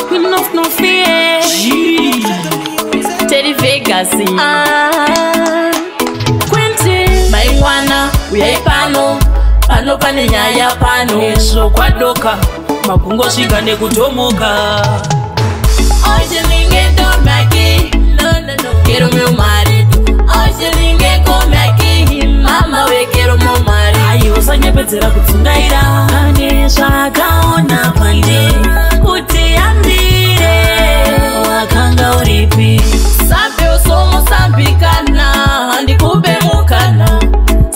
Queen of no fear, Teddy Vegas. Ah, Quentin, maingwana uyai pano pano pane nyaya pano. Esvo kwadoka makungosvika nekutomuka. Hoje ninguém dorme aqui, no, no, no. Quero meu marido. Hoje ninguém come aqui, mama we quero meu marido. Ai usanyepedzera kudzungaira pane zvakaona pandiri kuti andire wakanga uripi. Sabe eu sou moçambicana, ndikupe mukana.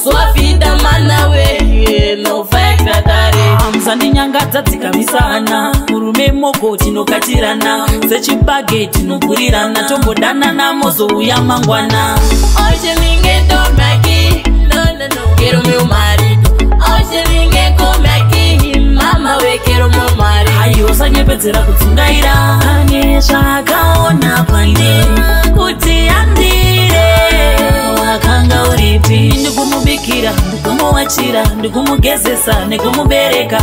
Sua vida mana we, não vai agradar. Musandinyangadza dzikamisana murume moko tinokatirana sechibage tinogurirana tombodanana mozouya mangwana. Hoje ninguém dorme aqui, no, no, no. Quero meu marido. Hoje ninguém come aqui, mama we quero meu marido. Ai usanyepedzera kudzungaira pane zvakaona pandiri kuti andire wakanga uripi. Ndikumubikira ndikumuwachira ndikumugezesa nekumubereka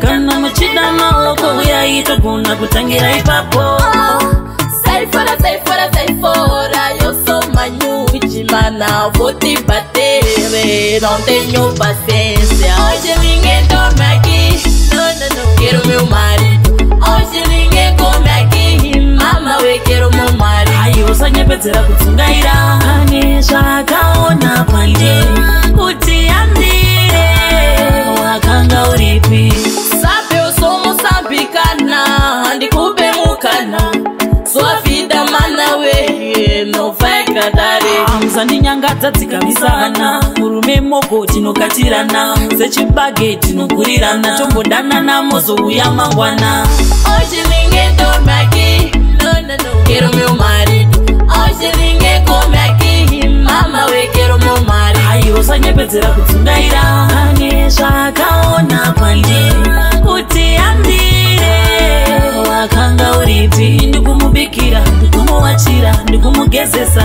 kana muchida maoko uyai togona kutangira ipapo. Sai fora, sai fora, sai fora, eu sou manhude, mana, vou te bater, não tenho paciência. Hoje ninguém dorme aqui, no, no, no. Quero meu marido. Hoje ninguém come aqui, mama we quero meu marido. Ai usanyepedzera kudzungaira pane zvakaona pandiri kuti andire wakanga uripi. Sabe eu sou moçambicana, ndikupe mukana. Sua vida mana we, não vai agradar. Musandinyangadza dzikamisana murume moko tinokatirana sechibage tinogurirana tombodanana mozouya mangwana. Hoje ninguém dorme aqui, no, no, no. Quero meu marido. Hoje ninguém come aqui, mama we quero meu marido. Ai usanyepedzera kudzungaira pane zvakaona pandiri kuti andire wakanga uripi. Ndikumubikira ndikumuwachira ndikumugezesa